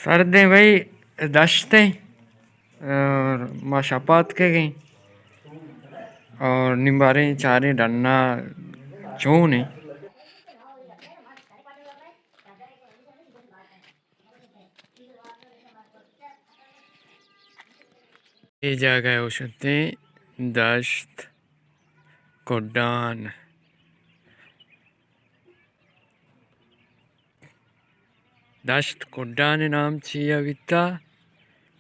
سردیں بھائی، دشت ایں اور ما شپ ءَ اتکگیں اور نی باریں چاریں ڈن ءَ چون ایں۔ اے جاگہ ءَ گوشنت دشت کڈان۔ دشت کڈان ءِ نام چیا بیتا؟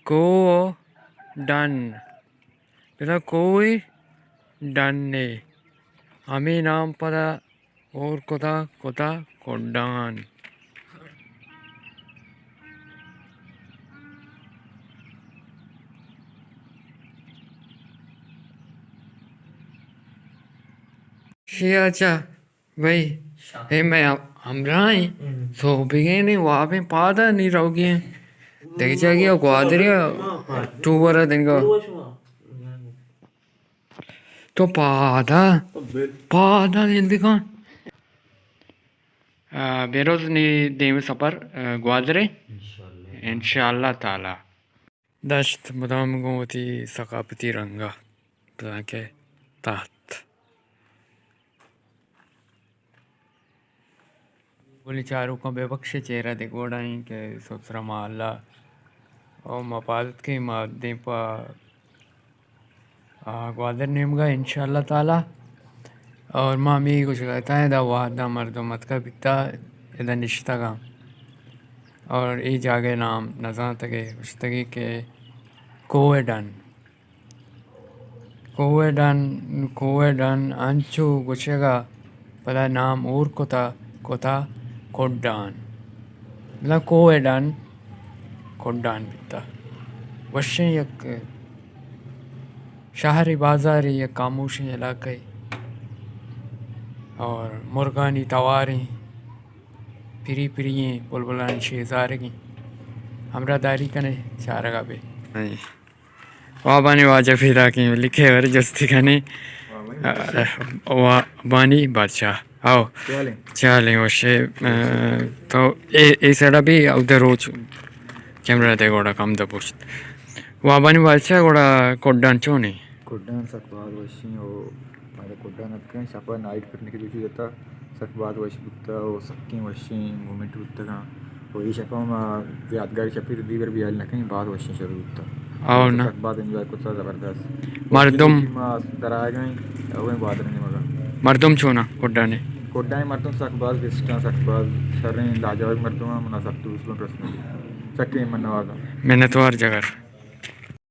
کوہ ءُ ڈن۔ بزاں کوہ ءُ ڈن ءَ ہمے نام پدا ہور کتا، کتا کڈان۔ شیا چا بھائی، اے مئے ہمراہ ایں، سہبیگیں وابیں، پادا نی روگی ایں۔ دگہ جاگہے ءَ گوادرے ءَ ٹور ءَ دنگا۔ تو پادا، پادا جلدی کن۔ آ، بہ روز نی دیم سفر، آ، گوادرے۔ انشاءاللہ تعالی۔ دشت مدام گوں وتی ثقافتی رنگ ءَ، بزاں کہ تحت۔ بلے چاروکاں بہ بکش، چہرہ دگہ وڑا ایں کہ سوتسرا محلہ او ما پاد اتکیں، ما دیم پہ آ، گوادر نیمگا انشاءاللہ تعالی۔ اور ما ہمے گوشگا اتاں، ادا وہدا مردم اتکا بیتا، ادا نشتگاں۔ اور اے جاگہ نام نزانتگے، گوشتگے کہ کوہ ڈن۔ کوہ ڈن، کوہ ڈن انچو گوشگا پدا نام ہور کتا، کتا کڈان۔ مطلب کوہ ڈن، کڈان بیتا۔ وشیں یک شہرے، بازارے، یک خاموشیں علاقہ اے۔ اور مرگانی تواریں، پری پری ایں، بلبلانی شیزارگیں۔ ہمراہ داری کنے، چارگا بے۔ وابانی واجہ پیداکیں، لکھے ور جستی کنے۔ وابانی بادشاہ۔ آؤ۔ چالیں۔ چالیں وشے، آ، تو اے، اے سڑا بھی ادھر روچ کیمرہ دے گوڑا کم دا پوچھت۔ وابانی بادشاہ گوڑا کڈان چونیں؟ کڈان سک باز وشیں او مارا کڈان اتکیں، شپا نائٹ پکنک دوشی جتا، سک باز وش بوتا او سکیں وشیں مومنٹ بوتگاں۔ او اے شپ ہم یادگاری شپے، تو دیگر بیال نہ کنیں، باز وشیں شپ بوتا۔ او نا۔ سک باز انجوائے کتا، زبردست۔ مردم۔ ما در آیگا ایں، او ایں گوادر نیمگا۔ مردم چونا کڈانے؟ کڈانے مردم سک باز گسٹاں، سک باز شریں، لاجواب مردم، منا سک دوست بن رسم۔ سکیں من نوازاں۔ منتوار جگر۔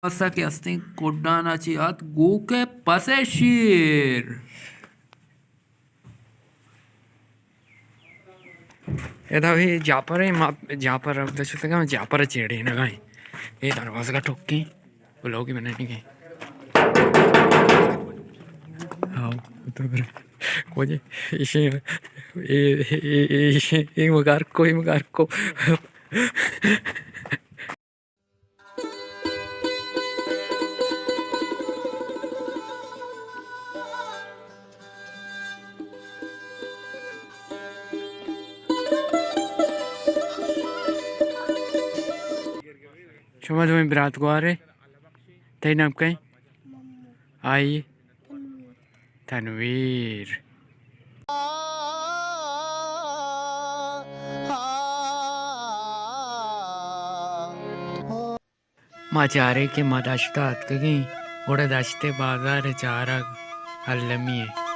پسا کہ استیں کڈانا چی آت گوکے پسے شیر۔ ادا اے جاپر ایں، ما جاپر ءَ شتگاں، جاپر ءَ چیڑینگا ایں۔ اے دروازگا ٹکیں، بلوگی بنائینگیں۔ ہاں، اتر برے۔ کوجے، ایشی، اے، اے، اے، ایشی، اے مگار کو، اے مگار کو۔ شما دوئیں برات گوارے؟ تئی نام کئے؟ آئی؟ تنویر۔ ما چاریں کہ ما دشت ءَ اتکگیں، گڑا دشت ءِ بازار ءِ چارگ المی ایں۔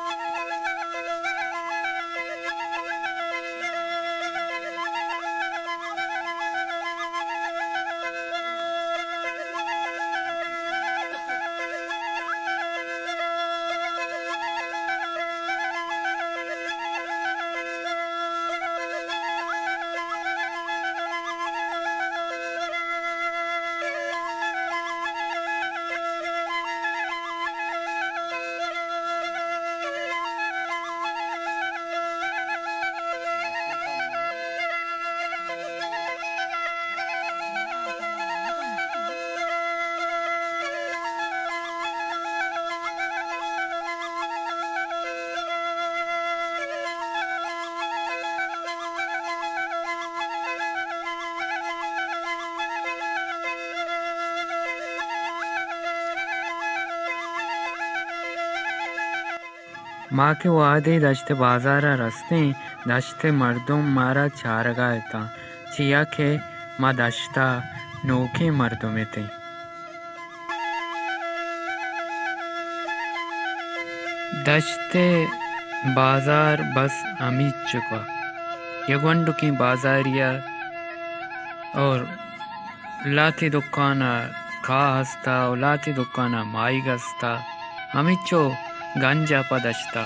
ما کہ وہدے دشت ءِ بازار ءَ رستیں، دشت ءِ مردم مارا چارگ ءَ اتاں، چیا کہ ما دشت ءَ نوکیں مردم اتیں۔ دشت ءِ بازار بس ہمیچک ءَ، یک گونڈکیں بازارے ءَ اور لہتے دکان ءَ کاہ است ءَ و لہتے دکان ءَ ماہیگ است ءَ، ہمینچو گنج ءَ پہ دشت ءَ۔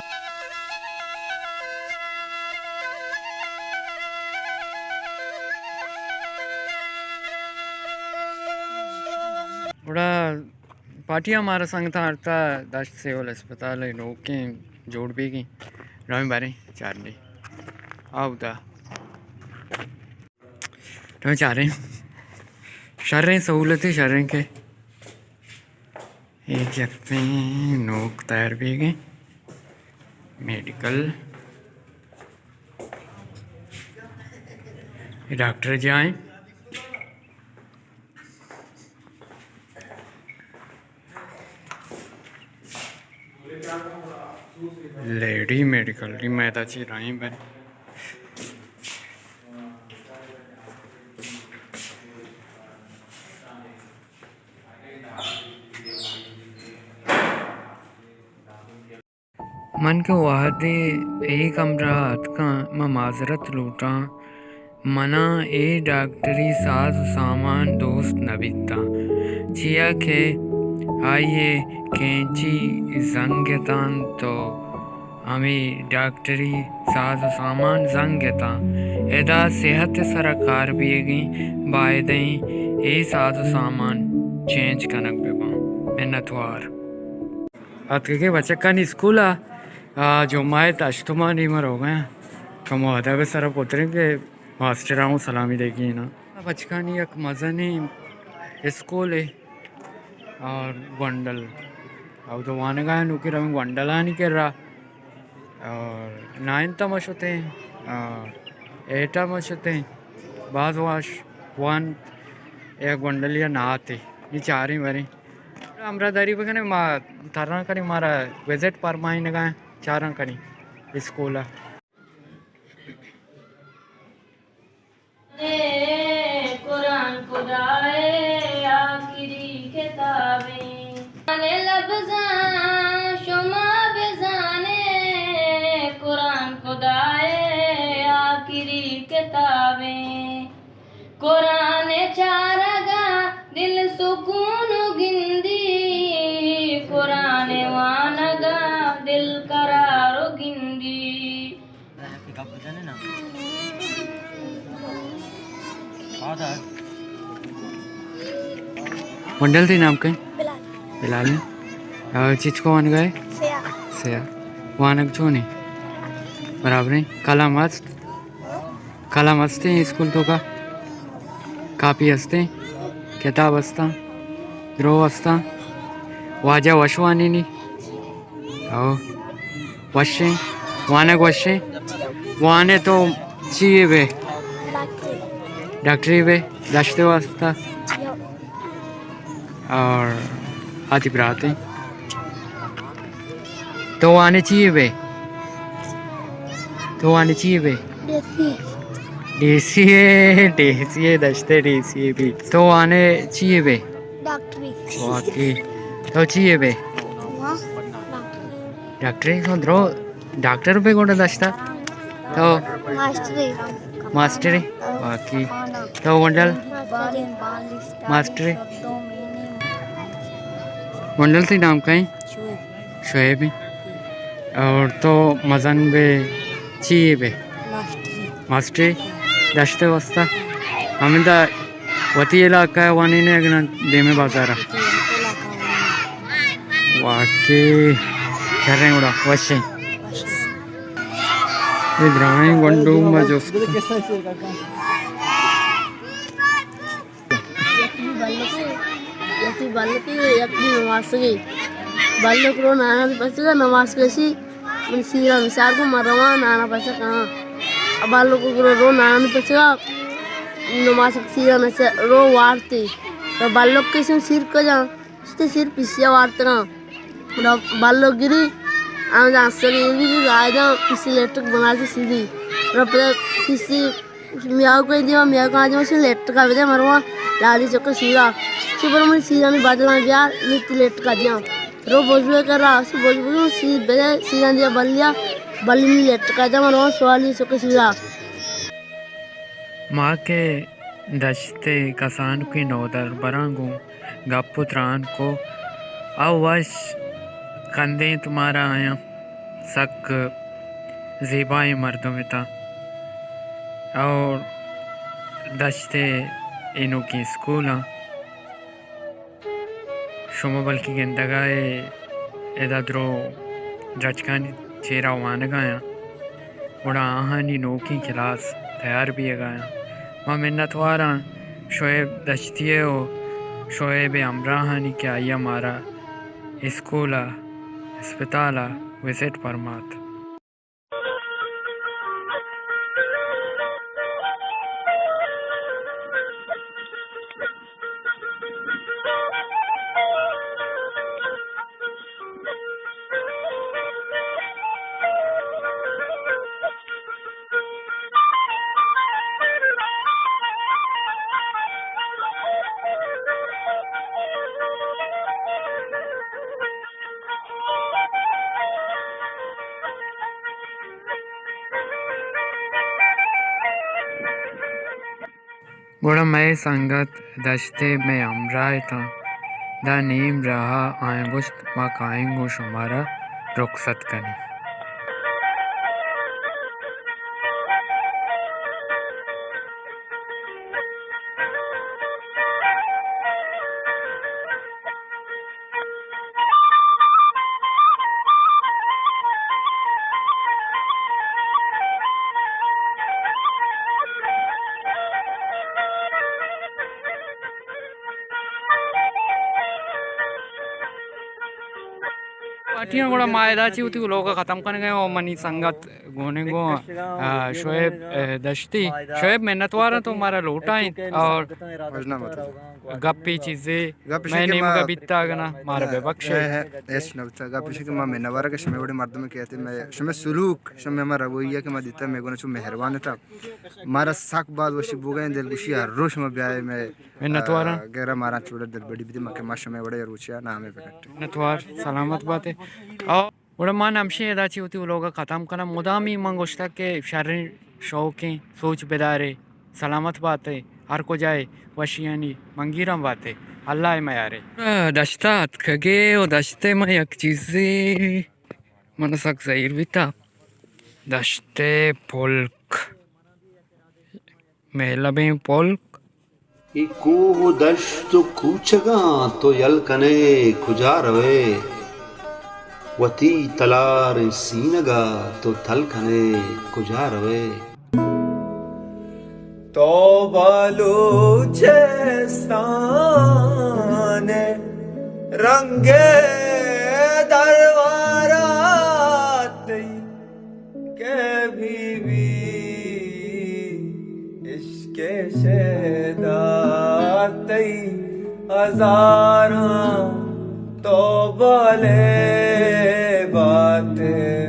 گڑا پارٹی ءَ مارا سنگتاں ہرتا دشت سول ہسپتال ءِ نوکیں جوڑ بیگیں، رویں باریں چاریں۔ آودا۔ تو چاریں شریں سہولتے، شریں کہ اے کتیں نوک تیار بیگیں میڈیکل، اے ڈاکٹر جائیں۔ لیڈی میڈیکل ٹیم میدا چی رائیں بن۔ من کہ وہدے اے کمرہ ءَ اتکاں، من معذرت لوٹاں، منا اے ڈاکٹری ساز و سامان دوست نہ بیتاں، چیا کہ آئی ءِ کینچی زنگ اتاں تو ہمے ڈاکٹری ساز و سامان زنگ اتاں۔ ادا صحت ءِ سرا کار بیگیں، بایدیں اے ساز و سامان چینج کنگ بہ باں۔ منتوار۔ اتکگیں بچکانی اسکول ءَ، آ، جمعہ ءِ ہشتم ءَ نی ما روگ ءَ آں۔ کمو ادب ءِ سرا پتریں کہ ماسٹر ءَ اوں سلامی دیگی نا۔ بچکانی یک مزنیں اسکولے اور گونڈل۔ او تو وانگ ءَ نوکی رویں گونڈلانی کرا۔ اور نائنتھ ءَ ما شتیں، اور ایٹھ ءَ ما شتیں۔ باز واش وان اے گونڈلی ءَ ناتے۔ نی چاریں وریں۔ ہمراہداری بکنیں، ما تران کنیں، مارا وزٹ پرمائینگا، چاران کنیں اسکول ءَ۔ قرآن خدا ءِ آخری کتابیں۔ قرآن ءِ لبزاں شما بزانے، قرآن خدا ءِ آخری کتابیں۔ قرآن ءِ چارگ ءَ دل سکون گندی، قرآن ءِ وانگ ءَ دل قرار گندی۔ گونڈل، تئی نام کئے؟ بلال۔ بلال ایں۔ اور چیچکو وانگ ءَ ئے؟ سیا۔ سیا۔ وانگ چون ایں؟ برابر ایں۔ قلم است؟ قلم استیں اسکول توکا؟ کاپی استیں؟ کتاب استاں؟ درو استاں؟ واجہ وش وانینی؟ او، وشیں؟ وانگ وشیں؟ وانے تو چی بے؟ ڈاکٹری۔ ڈاکٹری بے؟ دشت واسطہ؟ اور آتی براتیں۔ تو وانے چی بے؟ تو وانے چی بے؟ D C. D C A, D C A, دشت ڈی سی اے بی۔ تو وانے چی بے؟ ڈاکٹری۔ واقعی۔ تو چی بے؟ ہاں، ڈاکٹری۔ ڈاکٹری تو درو ڈاکٹر بے گونڈل دشتا؟ تو ماسٹری۔ ماسٹری؟ واقعی۔ تو گونڈل؟ ماسٹری۔ گونڈل، تئی نام کئے؟ شعیب۔ شعیب۔ اور تو مزن بے چی بے؟ ماسٹری۔ ماسٹری؟ دشت واسطہ؟ ہمدا وتی علاقہ ءَ وانینے اگنا دیمے بازار ءَ؟ وتی علاقہ ءَ وانینے۔ واقعی شریں گڑا وشیں۔ وشیں۔ اے درائیں گونڈو ما جست۔ یکی بلکے، یکی بلکے، یکی نماسگے۔ بلک رو نانا پچگا نماز کشی۔ من سیرا بچار کو من رواں نانا پچ کاں۔ ابا لوگ گرو رو نانا پچا نماز سیرا نچ رو وارتی۔ تو بالوک کشن سیر کجا؟ استے سیر پیسیا وارتگاں۔ رو بالوک گری۔ ہمدا سری بھی رائے دا، کسی لیٹک بنا سے سیدھی۔ اور پھر کسی میاں کو دیما، میاں کو دیما سے لیٹک کا بدے مروا، لالی چوک سورا۔ سو پر من سیدھا نہیں بدلا بیار، یہ لیٹک کا دیا۔ رو بوجھوے کر رہا، سو بوجھوے سی بدے، سیدھا دیا بلیا، بلی نہیں لیٹک کا دیا مروا، سوالی چوک سورا۔ ما کہ دشت ءِ کسانکیں نودربراں گوں گپ ءُ تران کو، آ وش کندینت مارا آیاں۔ سک زیبائیں مردم اتاں اور دشت ءِ اے نوکیں اسکولاں۔ شما بلکیں گندگ ءَ ادا درو درچکانی چیرا وانگ ءَ آیاں، گڑا آہانی نوکیں کلاس تیار بیگ ءَ آیاں۔ ما منتواراں شعیب دشتی ءِ ءُ شعیب ءِ ہمراہانی کہ آئی ءَ مارا اسکول ءَ، ہسپتال ءَ وزٹ پرمات۔ گڑا مئے سنگت دشت ءَ مئے ہمراہ اتاں۔ داں نیم راہ ءَ آیاں گوشت، ما کائیں گوں شمارا رخصت کنیں۔ پارٹیاں گڑا ما ادا چی وتی ولوگ ءَ ختم کنگ ءَ ایں ءُ منی سنگت گونیں گوں، آ، شعیب، آ، دشتی۔ شعیب منتواراں تو مارا لوٹائیں اور گپے چیزے گپ ایش مئے کہ نیمگ ءَ ما بیتا اگنا مارا بہ بخشے۔ ہے، ہے، ہچ نہ بیتا۔ گپ ایش کہ ما منتوار کہ شمے وڑیں مردم کہ اتیں، مئے شمے سلوک، شمے ہما رویہ کہ ما دیتا، مئے گونا چو مہربان اتاں۔ مارا سک باز وشی بوگا ایں، دلگوشی ہر روز شما بیائے مئے، منتواراں۔ آ، گرا مارا چوڑا دلبڑی بدے، ما کہ ما شمے وڑے روچیا نامے بکٹ۔ منتوار، سلامت باتے۔ او گڑا من ہمشیں ادا چی وتی ولوگ ءَ ختم کناں۔ مدامی من گوشتگ کہ شریں شوقیں سوچ بدارے، سلامت باتے، ہر کجا ئے وشیانی منگیراں باتے، اللہ ءِ میارے۔ دشت ءَ اتکگے ءُ دشت ءِ من یک چیزے من سک زہیر بیتا۔ دشت ءِ پلک۔ مہلبیں پلک۔ اے کوہ و دشت و کوچگاں تو یل کنئے کجا روئے؟ وتی تلاریں سینگا تو تل کنئے کجا روئے؟ تو بلوچستان رنگ دروارات کہ بی بی عشق شیدا تئی ہزاراں تو بالے بات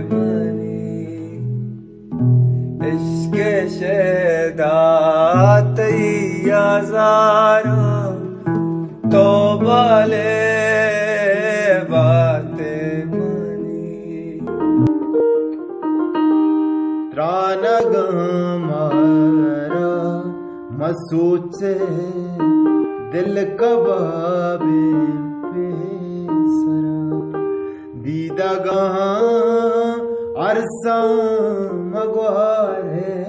منی۔ عشق شیدا تئی ہزاراں تو بالے بات منی۔ ترانگاں مارا مسوچے دل کبابیں پیسرا۔ دیدگاں ارساں مگوارے،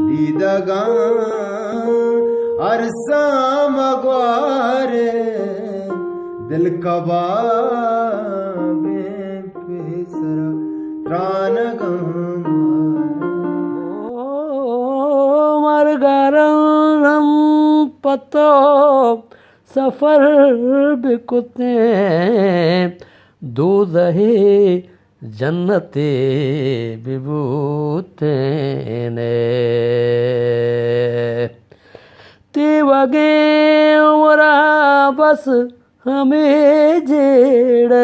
دیدگاں ارساں مگوارے، دل کبابیں پیسرا ترانگاں مارا۔ او مرگاراں ہم پتو سفر بکتیں، دوزہے جنتے ببوتیں۔ تیوگیں عمرا بس ہمے جیڑہ۔